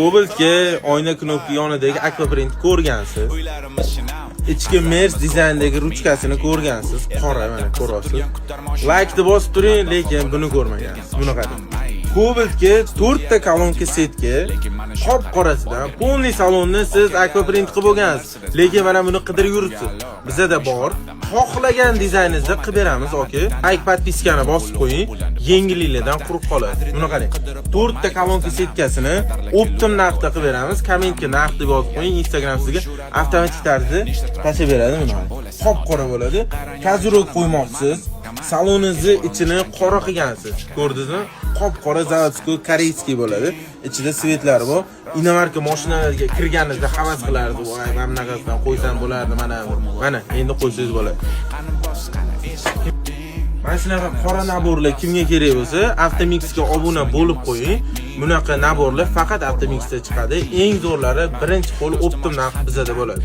Cobaltga oyna knopka yonidagi аквапринт ko'rgansiz. Ichki Mers dizayndagi ruchkasini ko'rgansiz. Qora, mana ko'rasiz. Laykni bosib turing, lekin buni ko'rmagansiz. Buni qarang. Cobaltga 4 ta kolonka сетка, qop qorasidan полный salonni siz аквапринт qilib bo'lgansiz. Lekin mana buni qidirib yuribsiz. Bizada bor. Xohlagan dizayningizda qilib beramiz, aka. Layk, подписка ni bosib qo'ying. Yengilliklardan quruq qoladi. Buni qarang. 4 ta kolonka сетка sini оптом narxda qilib beramiz. Kommentga narx deb yozib qo'ying. Instagram sizga avtomatik tarzda tashlab beradi buni. Qop qora bo'ladi. Козырёк qo'ymoqchisiz. Saloningizni ichini qora qilgansiz. Ko'rdingizmi? Qop qora заводской корейский bo'ladi. Ichida свет lari bor. Иномарка mashinalarga kirganingizda havas qilardi. "Voy, mana bunaqasidan qo'ysam bo'lardi, mana." Mana endi qo'ysangiz bo'ladi. Mana shunaqa qora набор lar kimga kerak bo'lsa, Avtomixga obuna bo'lib qo'ying. Bunaqa набор lar faqat Avtomixda chiqadi. Eng zo'rlari birinchi qo'l оптом narx bizada bo'ladi.